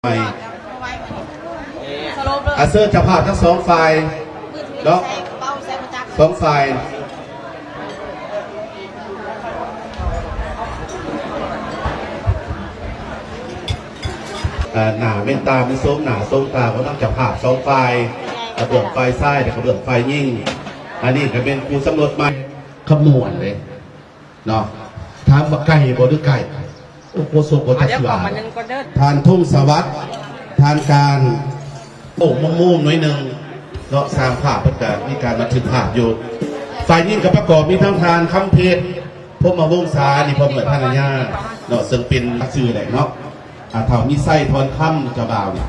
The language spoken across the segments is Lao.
ໃໝ່ ອາ ເຊີນເຈົ້າພາບທັງສອງຝ່າຍເນາະ ສອງຝ່າຍ ອາ ໜ້າແມ່ນຕາ ມີໂສມໜ້າໂສມຕາຂອງທັງເຈົ້າພາບສອງຝ່າຍ ກະເບື້ອງຝ່າຍຊ້າຍ ແລະ ກະເບື້ອງຝ່າຍຍິງ. ອັນນີ້ກະແມ່ນຜູ້ສຳຫຼວດໃໝ່ ຂະໝວນເດ້ເນາະ. ຖາມວ່າໄກບໍ່ ຫຼື ໃກ້? ໂອ້ ໂຄສົກບໍ່ຈັກຊິວ່າ. ທ່ານ ພົງສະຫວັດ ທ່ານ ການ ໂອ້ ມຸມໆໜ້ອຍໜຶ່ງເນາະ ຊ່າງພາບເພິ່ນກະມີການບັນທຶກພາບຢູ່. ຝ່າຍຍິງກະປະກອບມີທັງທ່ານ ຄຳເພັດ ພົມມະວົງສາ ນີ້ ພ້ອມດ້ວຍພັນລະຍາເນາະ ເຊິ່ງເປັນຊື່ແຫຼະເນາະ ອາ ທ້າວມີໄຊ ທອນຄຳ ເຈົ້າບ່າວນີ້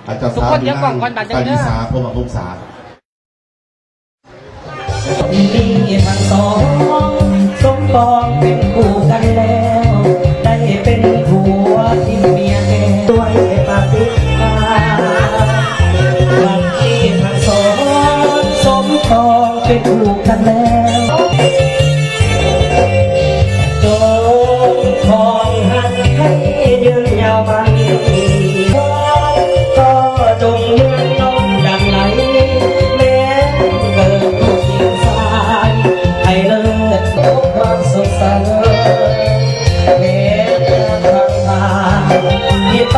ອາ ເຈົ້າສາວ ນາງ ປາລິສາ ພົມມະວົງສາ. ມີທັງສອງ ສົມປອງເປັນຄູ່ກັນແລ້ວ ໄດ້ເປັນຜົວທິມເມຍແທ້ ດ້ວຍປາຕິຫານ ບັດນີ້ທັງສອງ ສົມປອງເປັນຄູ່ກັນແລ້ວ ຈົ່ງຄອງຮັກໃຫ້ຍືນຍາວ ບັດນີ້ ຂໍຈົ່ງເມືອງນອນດັງໄຫຼ ແມ່ນເກີດລູກຍິງຊາຍ ໃຫ້ເລີດພົບຄວາມສົດໃສ ແມ່ນທາງຜ່ານທີ່ໄປ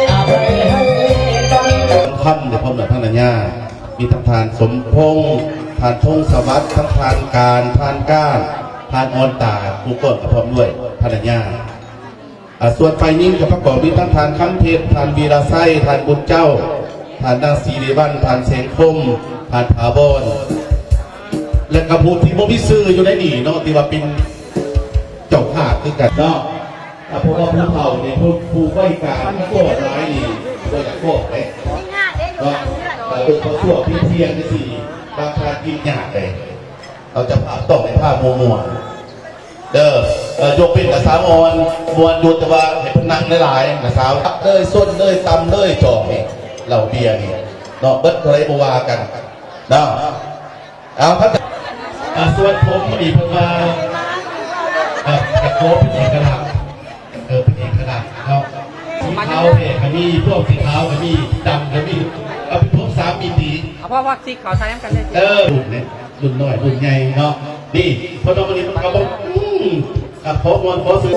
ອະໄພໃຫ້ກັນ. ຄຳ ໄດ້ພ້ອມດ້ວຍພັນລະຍາ ມີທັງທ່ານ ສົມພົງ ທ່ານ ພົງສະຫວັດ ທັງທ່ານ ການ ທ່ານ ການ ທ່ານ ອອນຕາ ຜູ້ກ້ອນ ກະພ້ອມດ້ວຍພັນລະຍາ. ອາ ສ່ວນຝ່າຍຍິງກະປະກອບມີທັງທ່ານ ຄຳເພັດ ທ່ານ ວີລະໄຊ ທ່ານ ບຸນເຈົ້າ ທ່ານ ນາງສີລິວັນ ທ່ານ ແສງຄົມ ທ່ານ ຖາວອນ ແລະກະຜູ້ທີ່ບໍ່ມີຊື່ຢູ່ໃນນີ້ເນາະ ທີ່ວ່າເປັນເຈົ້າພາບຄືກັນເນາະ. ອາ ເພາະວ່າຜູ້ເຖົ້ານີ້ ຜູ້ ຜູ້ໄວການ ຜູ້ກ້ອນຫຼາຍນີ້ ບໍ່ຢາກບອກເດ້ເນາະ. ເອີ ເພາະຊ່ວງພຽງໆຈັ່ງຊີ້ ບາງທ່ານກິນຍາກເດ້ ເອົາເຈົ້າພາບຕ້ອງໃຫ້ພາບມ່ວນໆ ເດີ ເອີ ຍົກເວັ້ນກະສາວອ່ອນ ມ່ວນຢູ່ ແຕ່ວ່າໃຫ້ເພິ່ນນັ່ງຫຼາຍໆ ກະສາວ ເລີຍ ຊົນເລີຍ ຕຳເລີຍ ຈອກນີ້ ເຫຼົ້າເບຍນີ້ເນາະ ເບິດເທົ່າໃດບໍ່ວ່າກັນເນາະ. ເອົາ ເຂົາຈະ ອາ ສ່ວນຜົມນີ້ເພິ່ນວ່າ ອາ ກະຂໍເປັນເອກະລັກ ເອີ ເປັນເອກະລັກເນາະ ສີຂາວແທ້ກະມີ ພວກສີຂາວກະມີ ດຳກະມີ ເອົາເປັນຜົມສາມມິຕິ ເອົາ ເພາະວ່າສີຂາວໃສ່ນຳກັນເລີຍ ເອີ ລຸ້ນເດ້ ລຸ້ນນ້ອຍລຸ້ນໃຫຍ່ເນາະ ນີ້ ເພິ່ນວ່າມື້ນີ້ມັນກະບໍ່ ອືມ ກະຂໍມ່ວນຂໍຊື່.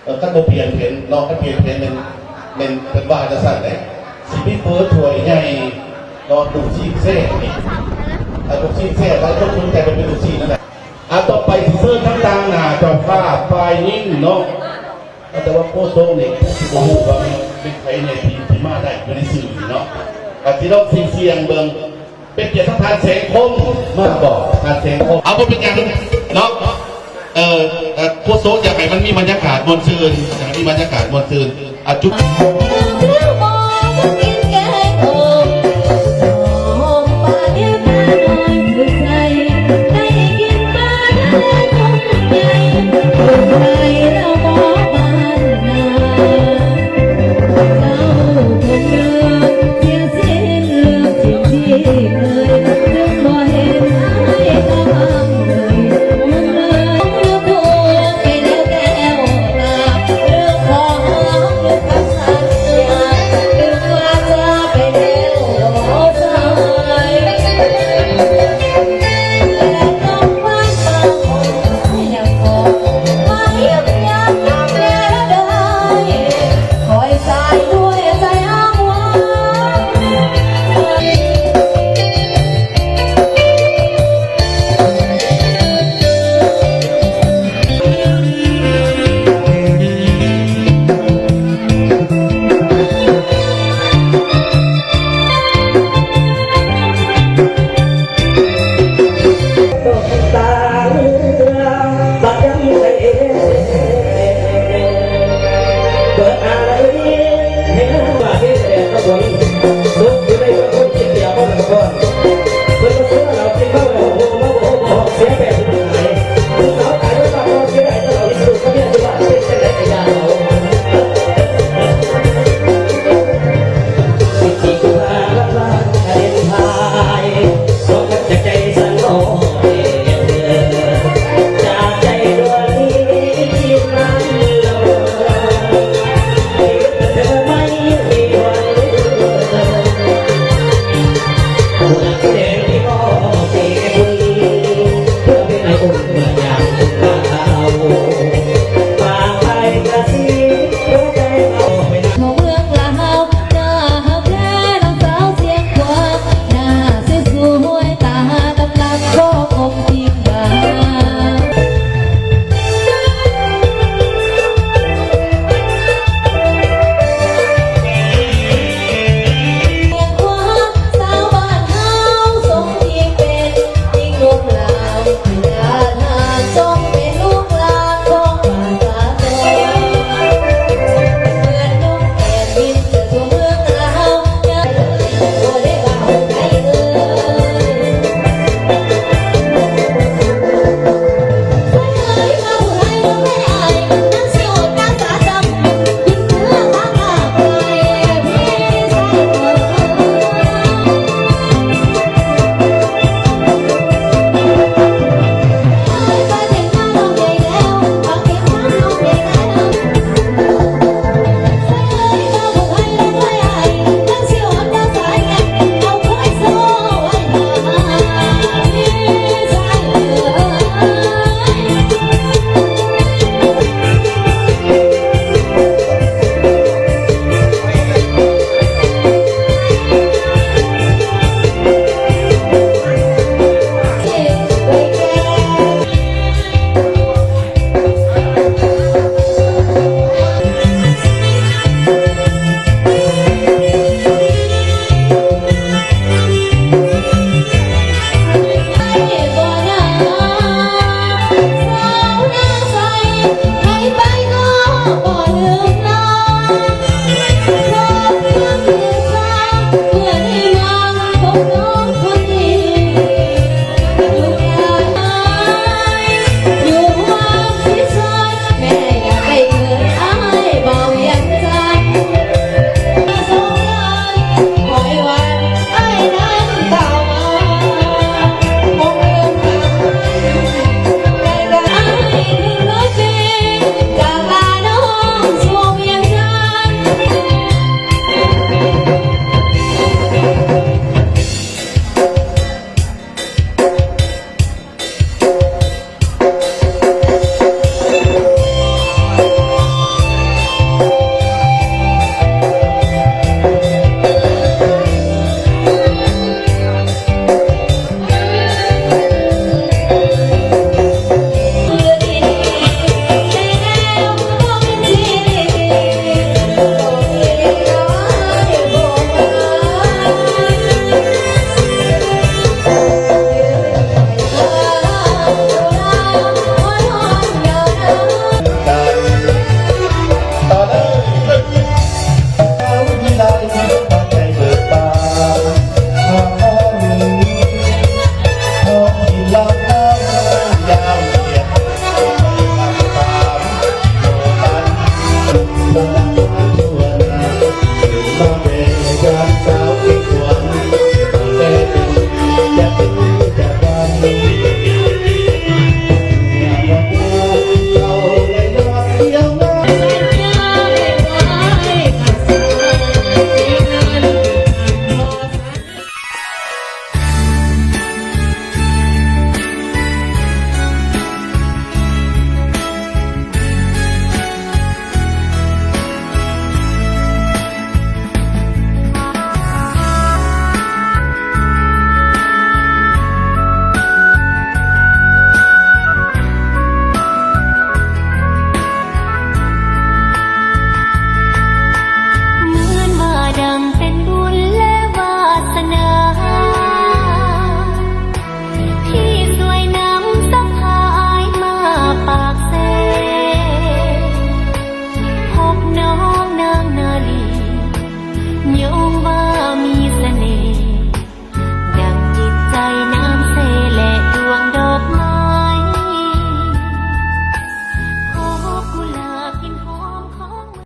ເອີ ຄັນບໍ່ປ່ຽນເປັນເນາະ ຄັນປ່ຽນເປັນແມ່ນ ແມ່ນເພິ່ນວ່າຈັ່ງຊັ້ນເດ້ ຊິມີເປີດຖ້ວຍໃຫຍ່ເນາະ ລູກຊີ້ນແຊບນີ້ ເອີ ລູກຊີ້ນແຊບ ຫຼາຍຄົນສົນໃຈເປັນລູກຊີ້ນນັ້ນແຫຼະ. ອາ ຕໍ່ໄປຊິເຊີນທາງດ້ານໜ້າເຈົ້າພາບຝ່າຍຍິງເນາະ ແຕ່ວ່າໂຄສົກນີ້ ກໍຊິບໍ່ຮູ້ວ່າແມ່ນ ແມ່ນໃຜແດ່ທີ່ ທີ່ມາໄດ້ຢູ່ໃນຊື່ນີ້ເນາະ ກໍຊິລອງສ່ຽງໆເບິ່ງ. ເປັນກຽດທັງທ່ານແສງຄົມ ມາບໍ່ ທ່ານແສງຄົມ? ເອົາ ບໍ່ເປັນຫຍັງເນາະ. ເອີ ເອີ ໂຄສົກຢາກໃຫ້ມັນມີບັນຍາກາດມ່ວນຊື່ນ ຢາກໃຫ້ມີບັນຍາກາດມ່ວນຊື່ນ ອາ ຈຸ